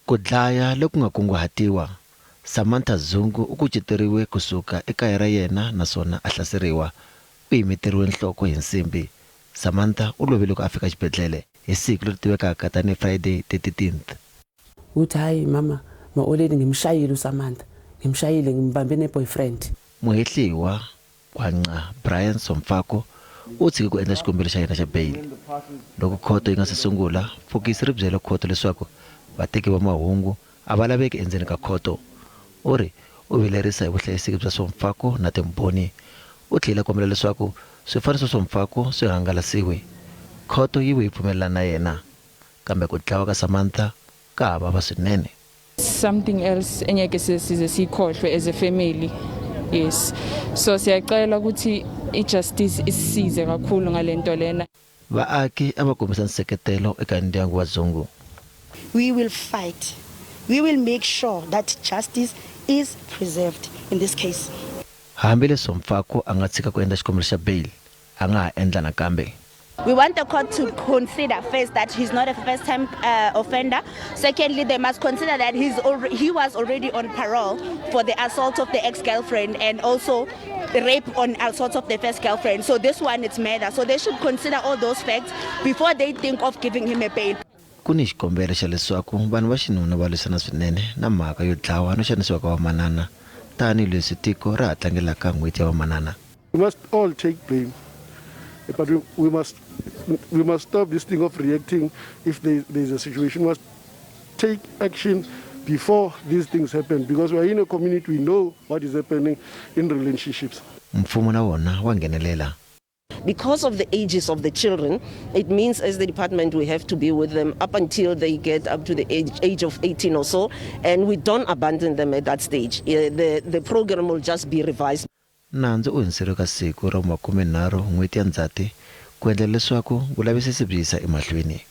Ku dlaya loku nga kunguhatiwa. Samantha Zungu u kuceteriwe ku suka ekaya ra yena naswona a hlaseriwa. U himeteriwe nhloko hi nsimbi. Samantha u lovile loko a fika exibedlhele hi siku leri tivekaka tanihi Friday 13th. Uthi hayi mama ma-oledi ngimshayile uSamantha ngimshayile ngimbambe ne-boyfriend. Muhehliwa, Gwanca Brian Somfako u tshike ku endla xikombelo xa yena xa beyili. Loko khoto yi nga si sungula, fokisi ri byele khoto leswaku vateki va mahungu a va laveki endzeni ka khoto. U ri u vilerisa hi vuhlayiseki bya Somfako na timbhoni. U tlhele a kombela leswaku swifaniso swa Somfako swi hangalasiwi. Khoto yi vuye yi pfumelelana na yena. Kambe ku dlawa ka Samantha ka ha vava swinene. Something else engeke size siyikhohlwe as a family, yes. So siyacela ukuthi i-justice isisize kakhulu ngalento lena. Vaaki a va kombisa nseketelo eka ndyangu wa Zungu. We will fight. We will make sure that justice is preserved in this case. Hambi leswi Mfaku a nga tshika ku endla xikombelo xa bail, a nga ha endla nakambe. We want the court to consider first that he's not a first time offender. Secondly, they must consider that he's he was already on parole for the assault of the ex-girlfriend and also the rape on assault of the first girlfriend. So this one it's murder. So they should consider all those facts before they think of giving him a bail. Ku ni xikombelo xa leswaku vanhu va xinuna va lwisana swinene na mhaka yo dlawa no xanisiwa ka vamanana tani leswi tiko ra ha tlangelaka N'hweti ya Vamanana. We must all take blame but we, we must we must stop this thing of reacting if there, there's a situation. We must take action before these things happen because we are in a community, we know what is happening in relationships. Mfumo na wona wa nghenelela. Because of the ages of the children, it means as the department we have to be with them up until they get up to the age of 18 or so, and we don't abandon them at that stage. The program will just be revised. Nandzu u hundziseriwe ka siku ra vumakumenharhu n'hweti ya Ndzhati ku endlela leswaku vulavisisi byi yisa emahlweni.